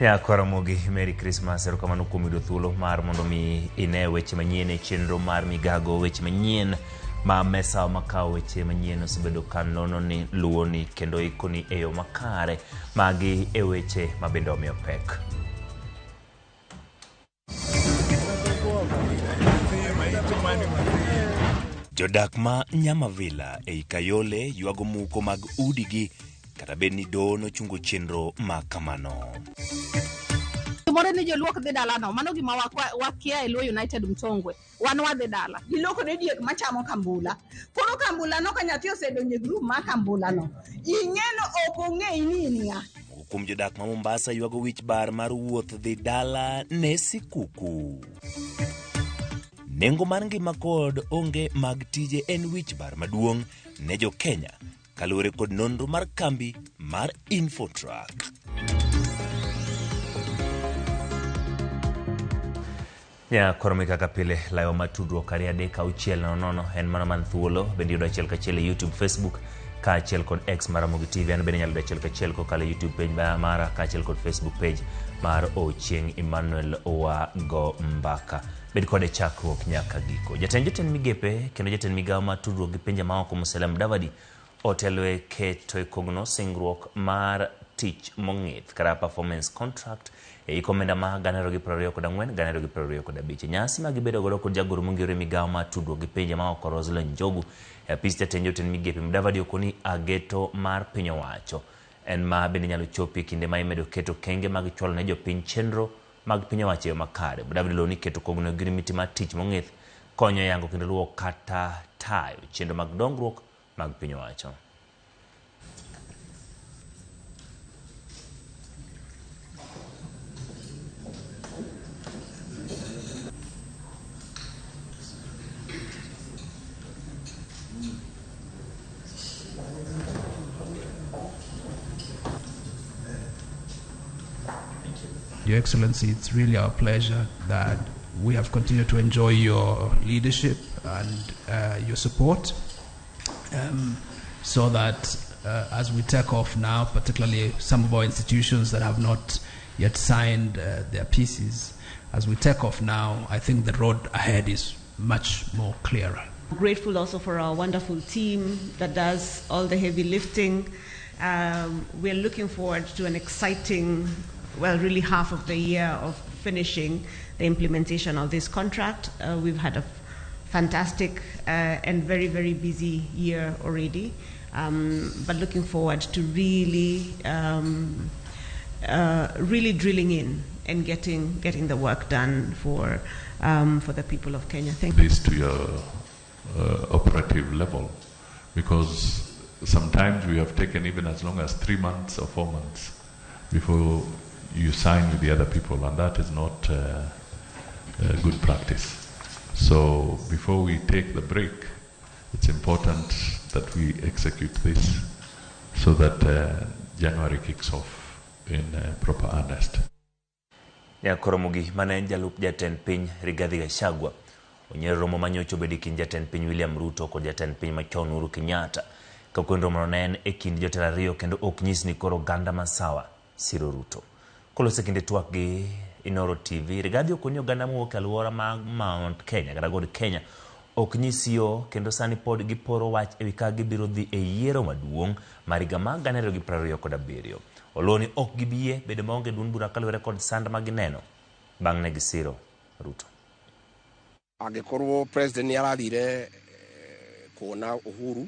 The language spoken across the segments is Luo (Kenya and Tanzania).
Ya Ramogi, Merry Christmas. Erokamano kuom yudo thuolo mar mondo mi ine weche manyien e chenro mar Migago, weche manyien ma mesa makawo weche manyien osebedo ka nono ni luwoni kendo ikoni e yo makare. Magi e weche ma bende omiyo pek. Jodak ma Nyamavila ei Kayole ywago muko mag udigi kata bed ni doho nochungo chenro ma kamano. Timore ni joluok dhi dalano, mano gima wakia e Luo United Mtongwe. Wan wadhi dala. Giloko ne diek machamo kambula. Koro kambula no ka nyathi osedonjo e group mar kambula no, ing'eno ok ong'eyi ni in ng'a. Moko kuom jodak ma Mombasa ywago wich bar mar wuoth dhi dala ne sikuku. Nengo mar ngima kod onge mag tije en wich bar maduong' ne jo Kenya kaluwore kod nonro mar kambi mar Infotrack. Ya koro mi kaka pile layo mar tudruok 2 3 6 0 0 en mana man thuolo bende yudo achiel kachiel e YouTube, Facebook kaachiel kod X mar Ramogi TV. An bende inyalo yudo achiel kachiel kokalo e YouTube page mara kaachiel kod Facebook page mar Ochieng Emmanuel Wago Mbaka. Bed kode chakruok nyaka giko. Jatend jotend migepe kendo jatend migawo mar tudruok gi pinje maoko Musalia Mudavadi otelo e keto e kogno singruok mar tich mong'ith kata performance contract e hik omenda ma 2024 2025. Nyasi ma gibedo godo kod jagoro mongirore migawo mar tudruok gi pinje maoko Roselyn Njogu e apis jatend jotend migepe Mudavadi okoni ageto mar piny owacho en ma bende nyalo chopi e kinde ma imedo keto okenge mag chwalo ne jopiny chenro mag piny owacho e yo makare. Mudavadi oluwo ni keto kogno e ogirimiti mar tich mong'ith konyo e yango kendo luwo kata tayo chenro mag dongruok mag piny owacho. Your Excellency, it's really our pleasure that we have continued to enjoy your leadership and your support, so that as we take off now, particularly some of our institutions that have not yet signed their pieces, as we take off now, I think the road ahead is much more clearer. Grateful also for our wonderful team that does all the heavy lifting. We're looking forward to an exciting, well, really half of the year of finishing the implementation of this contract. We've had a fantastic and very, very busy year already, but looking forward to really, really drilling in and getting the work done for the people of Kenya. Thank you. This to your operative level, because sometimes we have taken even as long as 3 months or 4 months before you sign with the other people, and that is not good practice. So before we take the break, it's important that we execute this so that January kicks off in proper earnest. Nyakoromogi mane en jalup jatend piny Rigathi Gachagua onyiero romo manyocha obedo e kind jatend piny William Ruto kod jatend piny machon Uhuru Kenyatta. Ka kwen romono ne en e kind jotelo ariyo kendo ok nyis ni koro oganda masawa siro Ruto. Koloso e kinde twak gi Inoro TV, Rigathi okoni oganda mowuok e alwora mag Mount Kenya kata God Kenya ok nyis yo kendo sani pod giporo wach ewi kaka gibiro dhi e yiero maduong' mar higa mar 2027. Oluwo ni ok gibi yie bedo maonge duond bura kaluwore kod sand ma gineno bang' ne gisiro Ruto. Angĩkorwo president nĩ arathire kuona Uhuru.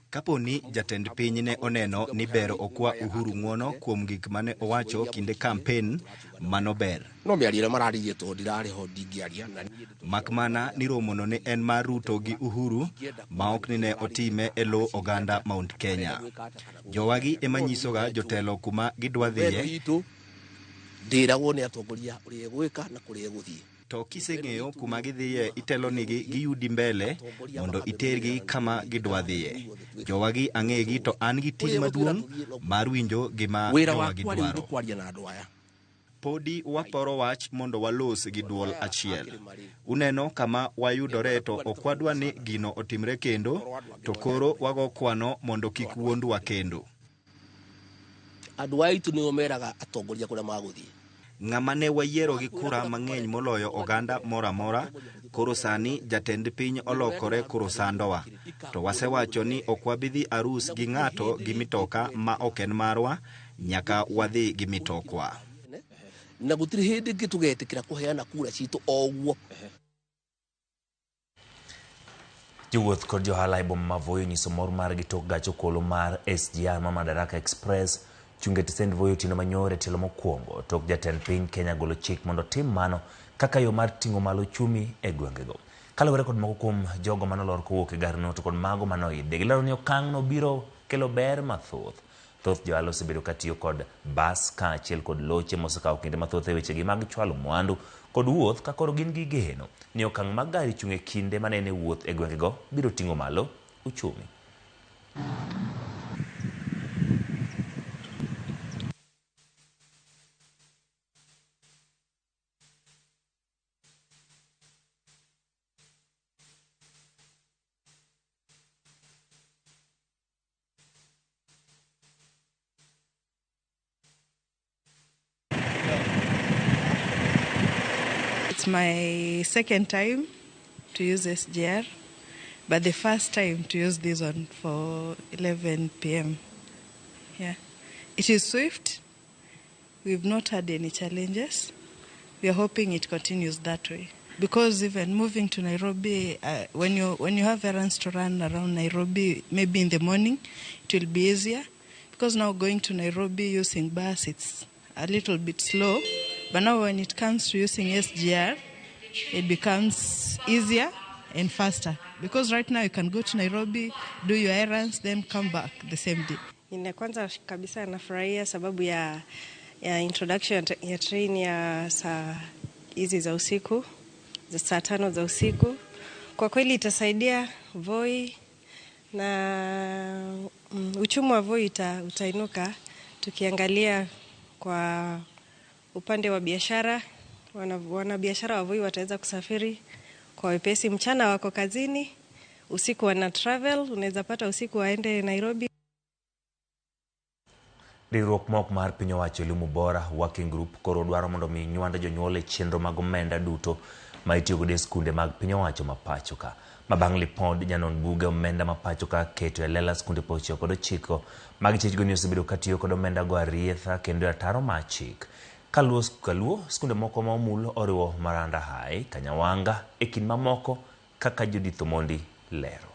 Kapo ni jatend piny ne oneno ni ber okwa Uhuru ng'uono kuom gik mane owacho kinde kampen, mano ber. No mĩario ĩrĩa mararirie tondũ ndirarĩ ho ndingĩaria na niĩ Mak mana ni romono ne en mar Ruto gi Uhuru ma ok ni ne otime e lo oganda Mount Kenya. Jowagi ema nyisoga jotelo kuma gidwa dhiye. Ndĩragwo nĩ atongoria ũrĩa egwĩka na kũrĩa egũthiĩ. To kiseng'eyo kuma gidhiye itelonigi giyudi mbele mondo itergi kama gidwa dhiye. Jowagi ang'egi to an gi ting' maduong' mar winjo gima Wĩra jowagi wakwa rĩu dwaro. nĩ kwaria na andũ aya. Podi waporo wach mondo walos gi duol achiel. Uneno kama wayudore to ok wadwa ni gino otimre kendo, to koro wago kwano mondo kik wuondwa kendo. Andũ aitũ nĩo meraga atongoria kũrĩa magũthiĩ. Ng'ama ne wayiero gi kura mang'eny moloyo oganda moro amora, koro sani jatend piny olokore koro sandowa. To wasewacho ni ok wabi dhi arus gi ng'ato gi mitoka ma ok en marwa, nyaka wadhi gi mitokwa. Na gũtirĩ hĩndĩ ĩngĩ tũgetĩkĩra kũheana kura citũ o ũguo. Jowuoth kod johala e boma ma Voi onyiso mor margi tok gach okolo mar SGR ma Madaraka Express chung' e tesend Voi otieno manyoro e tielo mokwongo tok jatend piny Kenya golo chik mondo otim mano kaka yo mar ting'o malo uchumi e gwengego. Kaluwore kod moko kuom jogo manolor kowuok e garino to kod mago manoidhe, gilero ni okang'no biro kelo ber mathoth. Thoth johala osebedo katiyo kod bas kaachiel kod loche mosekawo kinde mathoth e wechegi mag chwalo mwandu kod wuoth ka koro gin gi geno ni okang' mag gari chung' e kinde manene wuoth e gwengego biro ting'o malo uchumi. It's my second time to use SGR, but the first time to use this one for 11 p.m. Yeah. It is swift. We've not had any challenges. We are hoping it continues that way. Because even moving to Nairobi, when you have errands to run around Nairobi, maybe in the morning, it will be easier. Because now going to Nairobi using bus, it's a little bit slow. But now when it comes to using SGR, it becomes easier and faster. Because right now you can go to Nairobi, do your errands, then come back the same day. Nina kwanza kabisa nafurahia sababu ya introduction ya train ya saa hizi za usiku, za saa 5 za usiku. Kwa kweli itasaidia Voi na uchumi wa Voi utainuka. Tukiangalia kwa upande wa biashara, wanabiashara wa Voi wataweza kusafiri kwa wepesi. Mchana wako kazini, usiku wana travel, unaweza pata usiku waende Nairobi. Riwruok mok mar piny owacho Elimu Bora Working Group koro dwaro mondo mi nywand jonyuol e chenro mag omenda duto ma itiyogodo e skunde mag piny owacho ma pacho ka. Ma bang' lipod janon buge omenda ma pacho ka keto e lela skunde 99 mag chechgo ni osebedo katiyo kod omenda go arietha kendo e ataro mar chik. Kaluo skunde moko ma omul oriwo Maranda High, Kanyawanga e kind mamoko kaka Judith Omondi lero.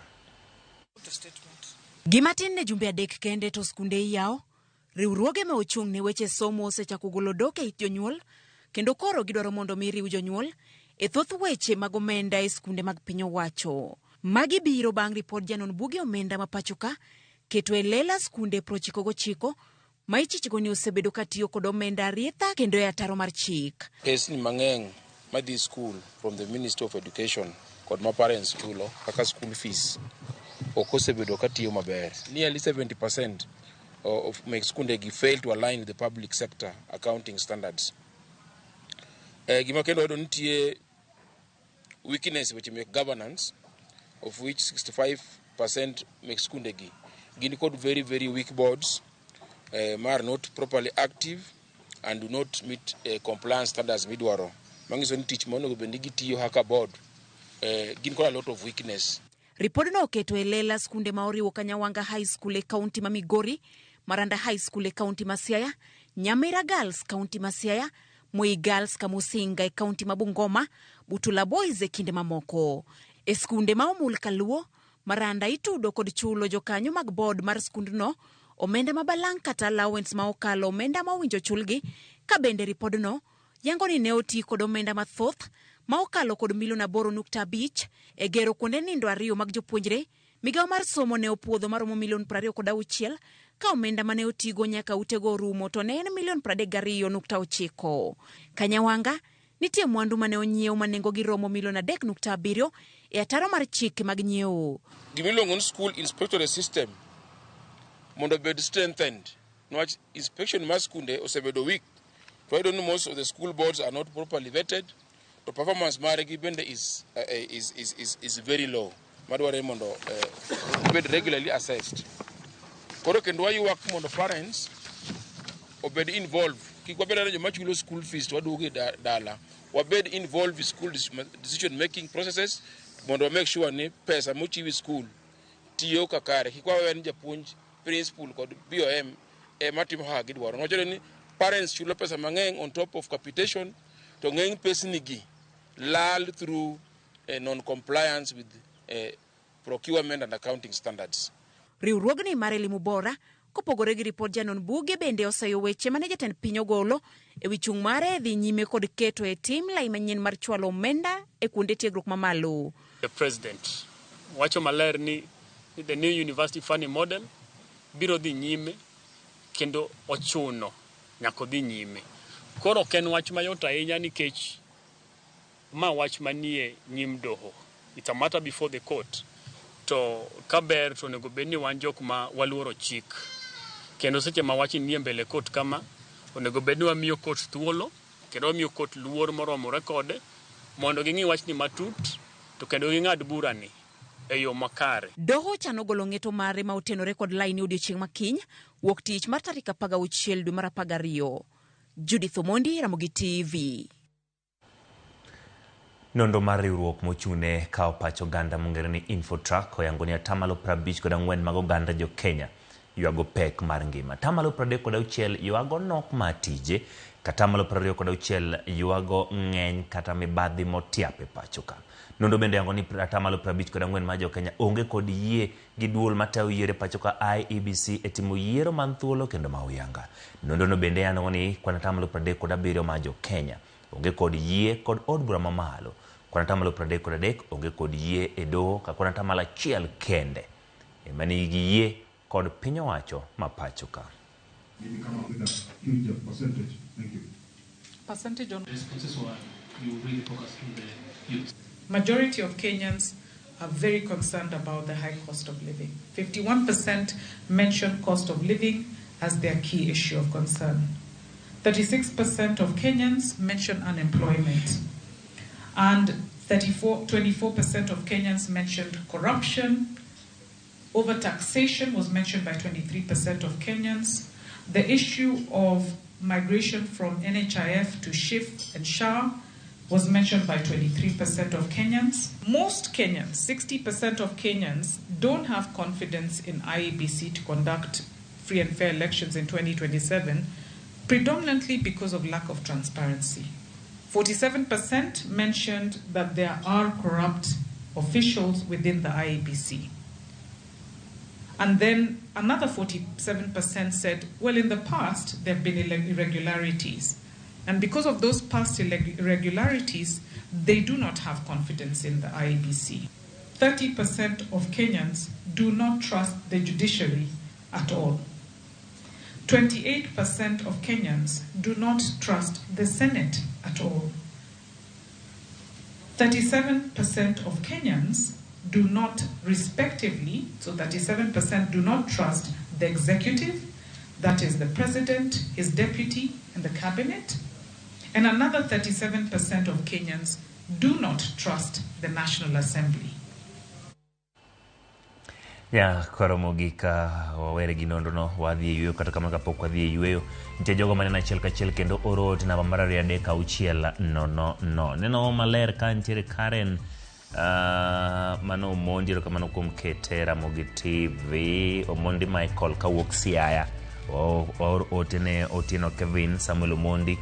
Gima tin ne jumbe 3 kende to skunde iyawo. Riwruoge ma ochung' ne weche somo osechako golo dok e it jonyuol kendo koro gidwaro mondo mi riw jonyuol e thoth weche mag omenda e skunde mag piny owacho. Magi biro bang' ripod janon buge omenda ma pacho ka keto e lela skunde 99 ma ichichgo ni osebedo katiyo kod omenda arietha kendo e ataro mar chik. Pesni mang'eny madhi school from the Ministry of Education kod ma parents chulo kaka school fees ok osebedo katiyo maber. Nearly 70% of mek skundegi fail to align with the public sector accounting standards. Gima kendo wayudo nitie weakness weche mek governance, of which 65% mek skundegi gin kod very very weak boards ma are not properly active and do not meet compliance standards midwaro. Manyiso ni tich monego bed ni gitiyo kaka board gin kod a lot of weakness. Ripodno oketo e lela skunde ma oriwo Kanyawanga High School e kaunti ma Migori, Maranda High School e kaunti ma Siaya, Nyamira Girls kaunti ma Siaya, Moi Girls Kamusinga e kaunti ma Bungoma, Butula Boys e kinde mamoko. E skunde ma omul kaluo, Maranda itudo kod chulo jokanyo mag board mar skundno omenda ma balang' kata allowance ma okalo omenda ma owinjo chulgi, ka bende ripodno yango ni ne oti kod omenda mathoth ma okalo kod milion 8.5 e gero kuonde nindo 2 mag jopuonjre. Migawo mar somo ne opuodho maromo milion 26 ka omenda mane otigo nyaka utego orumo to ne en milion 32.9. Kanyawanga nitie mwandu mane onyiew ma nengogi romo milion 3.7 e ataro mar chike mag nyiewo. Gimiluongo ni school inspectorate system mondo obed strengthened niwach inspection mar skunde osebedo weak. To wayudo ni most of the school boards are not properly vetted. The performance margi bende is very low. Madwarore mondo obed regularly assessed. Koro kendo waywak mondo parents obed involved. Kik wabed ane joma chulo school fees to waduogo e dala. Wabed involved in school decision making processes mondo wa make sure ni pesa mochiw e school tiyo kakare. Kik wawe ni japuonj, principal kod BOM ema timo kaka gidwaro. Niwach ni parents chulo pesa mang'eny on top of capitation to ng'eny pesni gi lal through non-compliance with procurement and accounting standards. Riwruogni mar Elimu Bora kopogore gi ripod janon buge bende oseyo weche mane jatend piny ogolo e wi chung' mare dhi nyime kod keto e tim lai manyien mar chwalo omenda e kuonde tiegruok mamalo. The president wacho maler ni the new university funding model biro dhi nyime kendo ochuno nyaka odhi nyime. Koro ok en wach mayot ahinya nikech ma wach manie nyim doho. It's a matter before the court. To kaber to onego bed ni wan jok ma waluoro chik. Kendo seche ma wach nie mbele court kama, onego bed ni wamiyo court thuolo, kendo wamiyo court luor moromore kode, mondo ging'i wachni matut, to kendo ging'ad burani e yo makare. Doho chano golo ng'eto mare ma otenore kod laini odiochieng' ma kiny, wuok tich mar tarik 16 dwe mar 12. Judith Omondi, Ramogi TV. Nonro mar riwruok mochung'ne kawo pach oganda mong'ere ni Infotrack oyango ni atamalo 54 mag oganda jo Kenya ywago pek mar ngima. Atamalo 36 ywago nok mar tije, ka atamalo 26 ywago ng'eny kata mibadhi motiap e pacho ka. Nonro bende yango ni atamalo 54 mar jo Kenya onge kod yie gi duol matayo yiero e pacho ka IEBC e timo yiero man thuolo kendo ma oyanga. Nonro no bende yango ni kwan atamalo 37 mar jo Kenya onge kod yie kod od bura mamalo. Kwan atamalo 33 onge kod yie e doho ka kwan atamalo 1 kende ema nigi yie kod piny owacho ma pacho ka. Maybe come up with a huge percentage. Thank you. Percentage on responses were you really focus on the youth. Majority of Kenyans are very concerned about the high cost of living. 51% mention cost of living as their key issue of concern. 36% of Kenyans mention unemployment. And 24% of Kenyans mentioned corruption. Overtaxation was mentioned by 23% of Kenyans. The issue of migration from NHIF to SHIF and SHA was mentioned by 23% of Kenyans. Most Kenyans, 60% of Kenyans, don't have confidence in IEBC to conduct free and fair elections in 2027, predominantly because of lack of transparency. 47% mentioned that there are corrupt officials within the IEBC. And then another 47% said, well, in the past, there have been irregularities. And because of those past irregularities, they do not have confidence in the IEBC. 30% of Kenyans do not trust the judiciary at all. 28% of Kenyans do not trust the Senate at all. 37% of Kenyans do not respectively, so 37% do not trust the executive, that is the president, his deputy, and the cabinet. And another 37% of Kenyans do not trust the National Assembly. Ya koro mogik wawere gi nonrono wadhi e yweyo kata kamano kapok wadhi e yweyo nitie jogo maneno achiel kachiel kendo oro ote namba mar 2 3 6 0 0 neno maler ka nitiere Karen mano Omondi erokamano kuom kete Ramogi TV Omondi Michael kawuok Siaya waor ote ne Otieno Kevin Samuel Omondi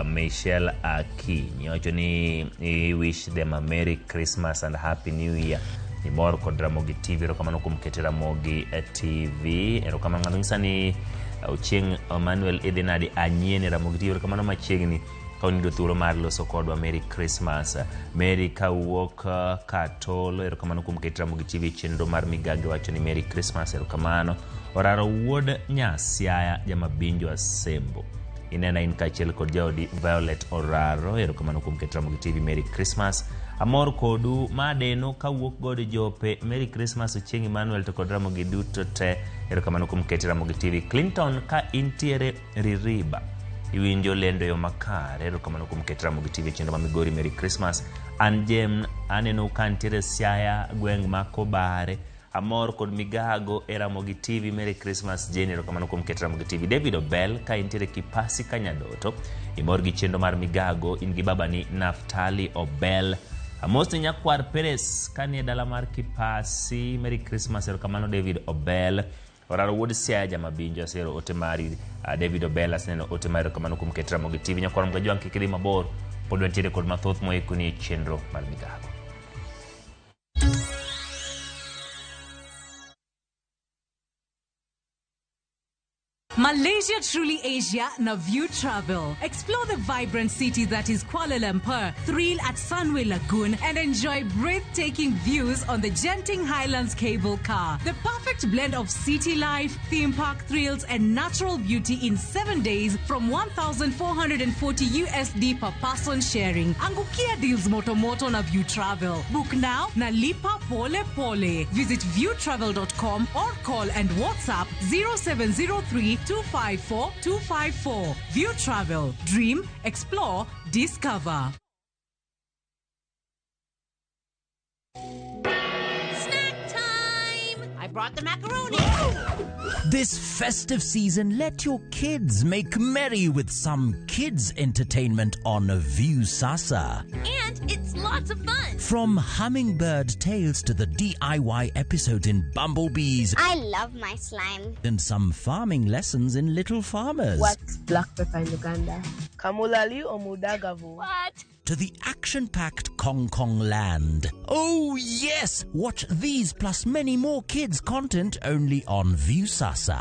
Michelle Akinyi wacho ni i wish them a Merry Christmas and Happy New Year imor kod Ramogi TV erokamano kuom kete Ramogi TV erokamano ng'ato nyisa ni Ochieng' Emmanuel idhi nadi anyieni Ramogi TV erokamano machiegni ka uniyudo thuolo mar loso kodwa Merry Christmas. Mary kawuok Katolo erokamano kuom kete Ramogi TV chenro mar migagi wacho ni Merry Christmas erokamano. Oraro wuod Nyasiaya Jamabinjo Asembo inena in kaachiel kod jaodi Violet Oraro erokamano kuom keto Ramogi TV Merry Christmas. Amor kodu madeno kawuok god Jope Merry Christmas Ochieng' Emmanuel to kod Ramogi duto te erokamano kuom keto Ramogi TV. Clinton ka intiere Ririba iwinjo lendo yo makare erokamano kuom keto Ramogi TV chenro ma Migori Merry Christmas. An Jem aneno ka nitiere Siaya gweng' ma Kobare Amor kod migago e Ramogi TV. Merry Christmas Jane, erokamano kuom keto Ramogi TV. David Obel, ka intiere Kipasi Kanyadoto, imor gi chenro mar migago, in gi babani Naftali Obel. Amos ni nyakwar Perez, ka nie dala mar Kipasi. Merry Christmas, erokamano David Obel. Oraro wuod Siaya Jamabinjo, asero ote mari. David Obel, aseneno ote mari, erokamano kuom keto Ramogi TV. Nyakwar Mgajwang' kik idhi mabor, pod wantiere kod mathoth moikoni e chenro mar migago. Malaysia Truly Asia na View Travel. Explore the vibrant city that is Kuala Lumpur, thrill at Sunway Lagoon, and enjoy breathtaking views on the Genting Highlands cable car. The perfect blend of city life, theme park thrills, and natural beauty in 7 days from 1,440 USD per person sharing. Angukia deals moto moto na View Travel. Book now na lipa pole pole. Visit viewtravel.com or call and WhatsApp 0703 254 254. View Travel. Dream, explore, discover. Snack time! I brought the macaroni. This festive season, let your kids make merry with some kids entertainment on Viusasa. And it's lots of fun. From Hummingbird Tales to the DIY episode in Bumblebees. I love my slime. And some farming lessons in Little Farmers. What's black pepper in Uganda? Kamulali or Mudagavu? What? To the action-packed Kong Kong Land. Oh yes! Watch these plus many more kids content only on Viusasa.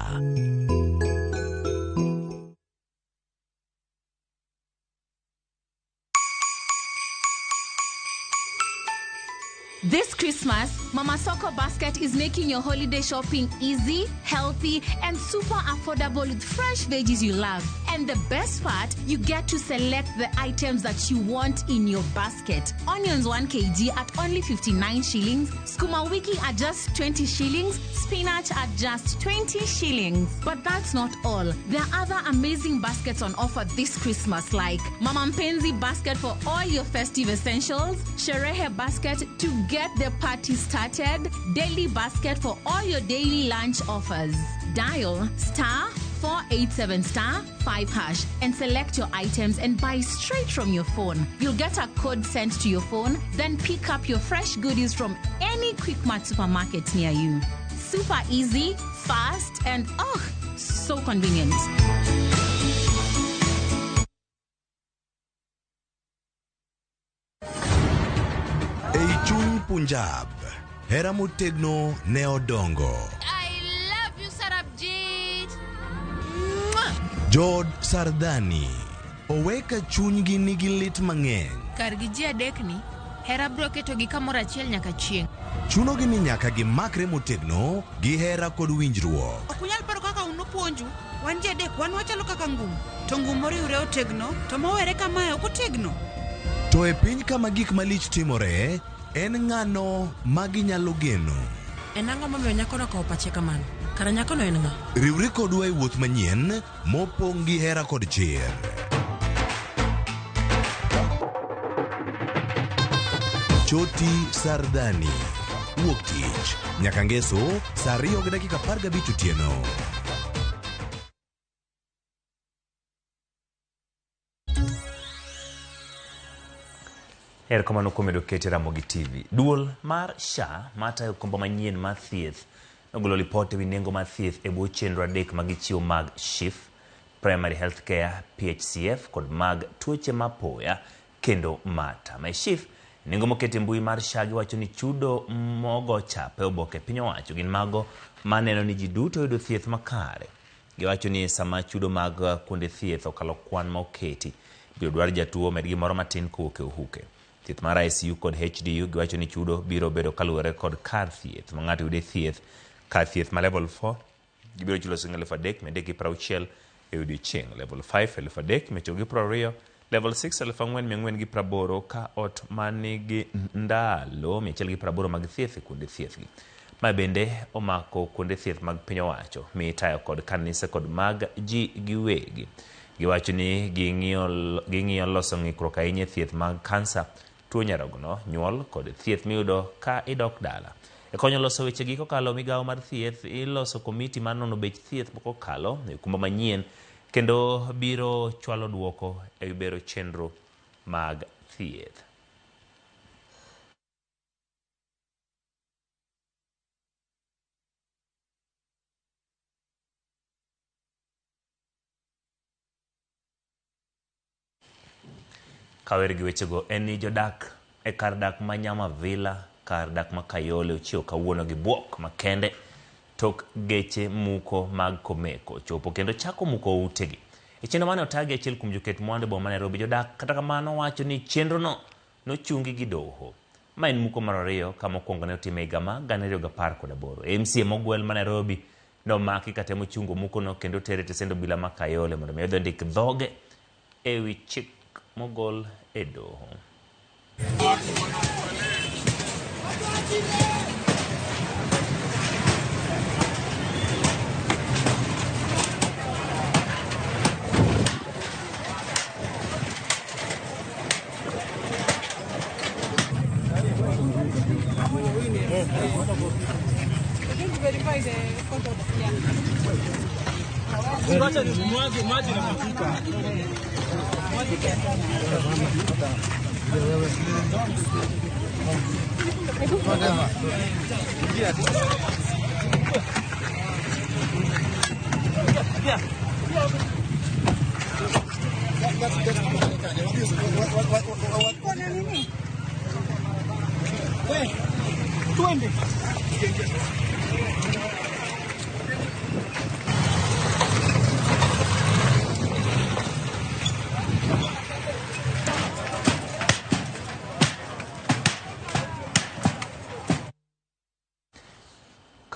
This Christmas, Mama Soko Basket is making your holiday shopping easy, healthy, and super affordable with fresh veggies you love. And the best part, you get to select the items that you want in your basket. Onions 1 kg at only 59 shillings, sukuma wiki at just 20 shillings, spinach at just 20 shillings. But that's not all. There are other amazing baskets on offer this Christmas, like Mama Mpenzi basket for all your festive essentials, Sherehe basket to get the party started, daily basket for all your daily lunch offers. Dial star 487 star 5 hash and select your items and buy straight from your phone. You'll get a code sent to your phone, then pick up your fresh goodies from any Quickmart supermarket near you. Super easy, fast, and oh, so convenient. Ei chuny Punjab, hera motegno ne odongo. I love you, Sarabjit. Jood Sardani owe ka chunygi nigi lit mang'eny. Kargi ji adekni, hera biro ketogi kamoro achiel nyaka chieng'. Chunogi ni nyaka gimakre motegno gi hera kod winjruok. Ok unyal paro kaka un upuonju, wan ji adek wan wachalo kaka ngum, to ngum moriwre otegno, to mowere kamae ok otegno. To e piny kama gik malich timore, en ng'ano ma ginyalo geno? En ang'o momiyo nyakono okawo pache kamano? Kara nyakono en ng'a? Riwri kodwa e wuoth manyien mopong' gi hera kod chir. Choti Sardani. Wuok tich nyaka ngeso saa 2:15 otieno. Erokamano kuom medo kete Ramogi TV. Duol mar SHA matayo okumba manyien mar thieth nogolo lipot ewi nengo mar thieth e bwo chenro adek ma gichiwo mag SHIF, Primary Health Care, PHCF kod mag tuoche mapoya kendo matama. E SHIF, nengo moket e mbui mar SHA giwacho ni chudo mogo chap e oboke piny owacho gin mago maneno ni ji duto yudo thieth makare. Giwacho ni sama chudo mag kuonde thieth okalo kwan ma oketi, ibiro dwar jatuo omed gimoro matin kowuok e ohuke. Thieth mar ICU kod HDU giwacho ni chudo biro bedo kaluwore kod kar thieth ma ng'ato yude thieth. Kar thieth ma level 4 gibiro chulo siling 3,360 e odiechieng', level 5 3,920, level 6 4,480 ka ot manigi ndalo 180 mag thieth e kuonde thieth gi. Ma bende omako kuonde thieth mag piny owacho mitayo kod kanise kod mag ji giwegi. Giwacho ni ging'iyo loso ng'ikruok ahinya e thieth mag kansa, tuo nyarogno, nyuol kod thieth miyudo ka idok dala. E konyo loso wechegi kokalo migawo mar thieth, iloso komiti mar nono bech thieth kokalo e okumba manyien kendo biro chwalo duoko e bero chenro mag thieth. Kawer gi wechego en ni jodak e kar dak ma Nyamavila, kar dak ma Kayole ochiewo kawuono gi bwok makende tok geche muko mag Komeko chopo kendo chako muko utegi. E chenro mane otagi achiel kuom joket mwandu e boma ma Nairobi, jodak kata kamano wacho ni chenrono nochungi gi doho. Ma en muko mar ariyo ka mokwongo ne otim e higa ma 2018. MCA mogwel ma Nairobi nomaki katemo chungo mukono kendo tere e tesend obila ma Kayole mondo mi odhi ondik dhoge ewi chik mogol e doho.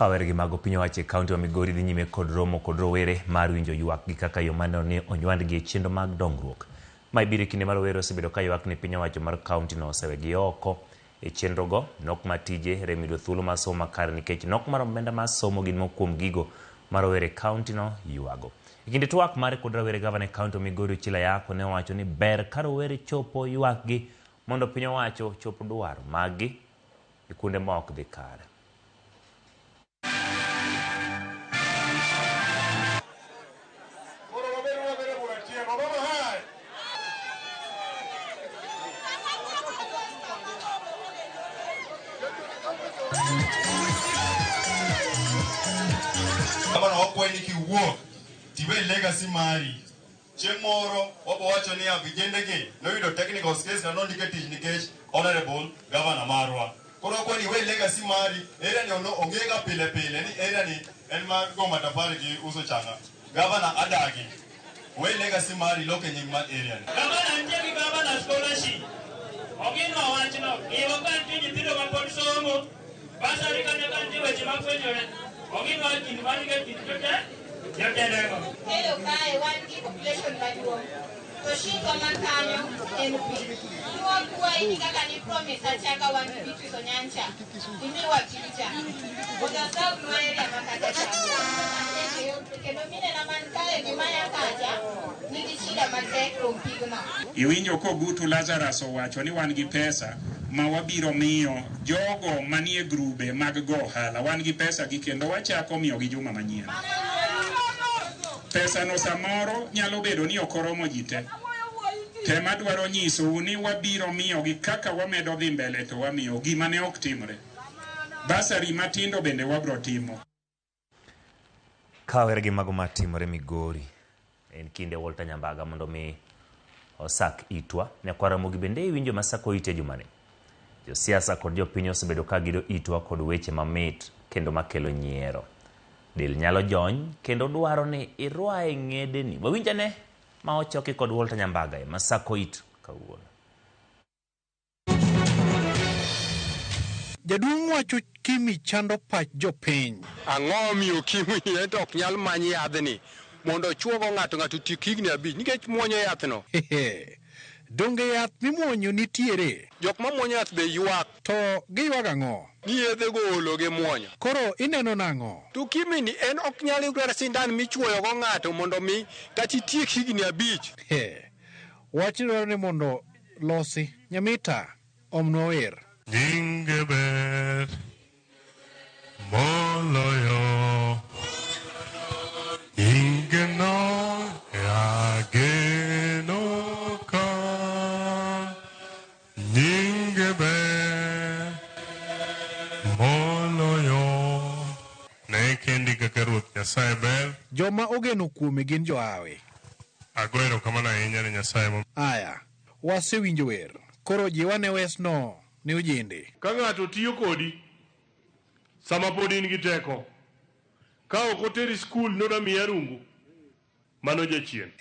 Kawer gi mago piny owacho e kaunti ma Migori dhi nyime kod romo kod rowere mar winjo ywak gi kaka yo maneno ni onywandgi e chenro mag dongruok. Mae biro e kinde ma rowere osebedo ka ywak ni piny owacho mar kaunti no osewegi oko e chenro go, nok mar tije, rem yudo thuolo mar somo makare nikech nok mar omenda mar somo gin moko kuom gigo ma rowere e kaunti no ywago. E kinde twak mare kod rawere gavana e kaunti ma Migori Ochilo Ayako ne owacho ni ber ka rowere chopo ywakgi mondo piny owacho ochop dwaro maggi e kuonde ma ok dhi kare. Gavana wakwayi ni kiwuok tiwe legacy mari. Chieng' moro wabo wacho niya vijende gi noyudo technical skills na nondike tich nikech honorable governor marwa. Koro wakwayi ni iwe legacy mari, area ni ono onge ga pile pile ni area ni en mar go matafari gi uso changa. Governor adagi. We legacy mari loke nying mar area ni. Gavana nitie gi governor scholarship. Oginwa wachno. Iwo ka nitie nyithindo mapod somo. Basari kata ka nitie weche mafwenyore. Oginwa kind mar gi kind jotendego. Kelo kae wan gi population maduong'. To shidwa man kanyo en pi. Nwakwayi ni kaka ni promise achaka wan gi Beatrice Onyancha. Imiwa picha. Mondo osawnwa area ma kacha cha. Kendo minena man kae gi maya kacha nigi shida matek kuom pigno. Iwinjo Kogutu Lazarus owacho ni wan gi pesa ma wabiro miyo jogo manie grube mag go ohala. Wan gi pesa gi kendo wachako miyogi juma manyien. Pesa no samoro nyalo bedo ni ok oromo ji te. Tema dwaro nyisou ni wabiro miyogi kaka wamedo dhi mbele to wamiyo gima ne ok timre. Basari matindo bende wabro timo. Kawer gi mago matimore Migori, en kinde Walter Nyambaga mondo mi osak itwa. Nyakwar Ramogi bende iwinjo masako ite jumani. Josiasa kod jopiny osebedo ka gido itwa kod weche mamit kendo makelo nyiero. Del nyalo jony kendo dwaro ni irwaye ng'edeni. Wawinjane ma ochoki kod Walter Nyambaga e Masako it kawuono. Jaduong' wacho Kimi chando pach jopiny. Ang'o omiyo Kimi ento ok nyal many yadhni mondo ochuogo ng'ato ng'ato otiek higni 5 nikech muonyo yathno. Donge yath mimuonyo nitiere? Jok ma muonyo yath be ywak. To giywag ang'o? Ni yedhe go olo gi muonyo. Koro ineno nang'o? To Kimi ni en ok nyal yudo sindan michuoyo go ng'ato mondo mi kata itiek higni 5. Wach dwaro ni mondo losi. Nyamita, omnwa wer. Nyinge ber. Moloyo nyingeno ageno ka nyinge ber moloyo ne kendi kaka Ruoth Nyasaye ber. Joma ogeno kuome gin johawi. Ago erokamano ahinya ne Nyasaye mo Aya, wasewinjo wer. Koro jiwane wesno ne ojende. Ka ng'ato tiyo kodi sama pod in gi teko, ka ok oteri skul noda miyi arungu, mano jachien.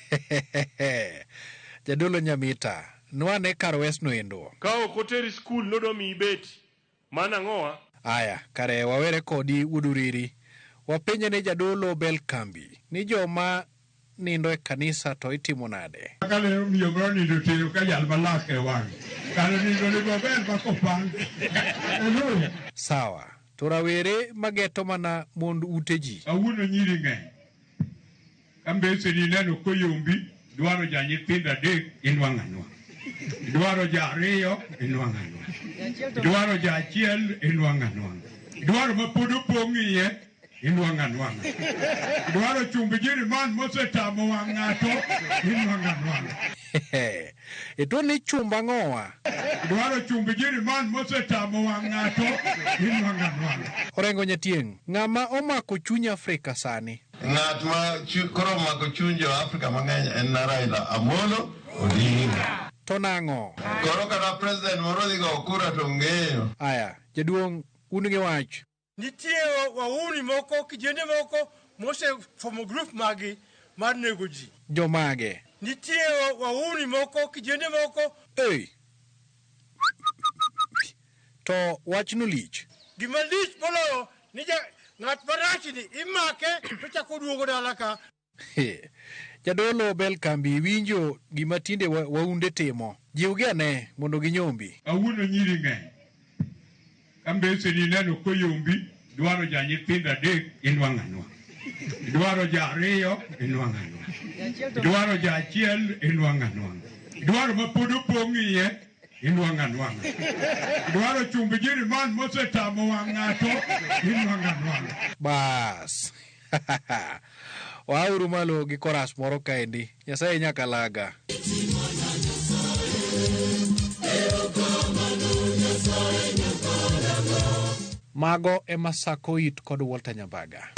Jadolo Nyamita, nwane kar wesno endo. Ka ok oteri skul nodwa miyi beti, mano ang'owa? Aya, kare wawere kodi wuod Uriri. Wapenje ne jadolo Bel Kambi ni joma nindo e kanisa to itimo nade? Kane miyo moro nindo otieno ka jal malak e wang'e. Kare nindo ni maber ma kopang. Sawa. To rawere mageto mana mond ute ji. Kawuono nyiri ng'eny. Ka mbeseni ineno koyombi, dwaro ja nyithindo adek, inwang'o anwang'a. Dwaro ja ariyo, inwang'o anwang'a. Dwaro ja achiel, inwang'o anwang'a. Dwaro ma pod opong' iye, inwang'o anwang'a. Dwaro chumbi jiriman mosetamo wang' ng'ato, inwang'o anwang'a. Ito ni chumba ng'owa. Dwaro chumbi jiriman mosetamo wang' ng'ato, inwang'o anwang'a. Orengo Nyatieng', ng'ama omako chuny Afrika sani? Ng'at ma koro omako chuny jo Afrika mang'eny en na Raila Amolo Odinga. To nang'o? Koro kata president moro dhi goyo kura to ng'eyo. Aya, jaduong' un gi wach. Nitie wahuni moko, kijende moko mosefomo grup maggi mar nego ji. Jomage? Nitie wahuni moko, kijende moko. Ei. To wachno lich. Gima lich moloyo ni ja ng'at marachni imake to chako duogo dala ka. He. Jadolo Bel Kambi winjo gima tinde waunde timo. Jiwgi ane mondo ginyombi. Kawuono nyiri ng'eny. Ka mbeseni ineno koyombi, dwaro ja nyithindo adek, inwang'o anwang'a. Dwaro ja ariyo, inwang'o anwang'a. Dwaro ja achiel, inwang'o anwang'a. Dwaro ma pod opong' iye, inwang'o anwang'a. Dwaro chumbi jiriman mosetamo wang' ng'ato, inwang'o anwang'a. Bas. Wauru malo gi koras moro kaendi. Nyasaye nyaka laga. Mago ema Sako It kod Walter Nyambaga.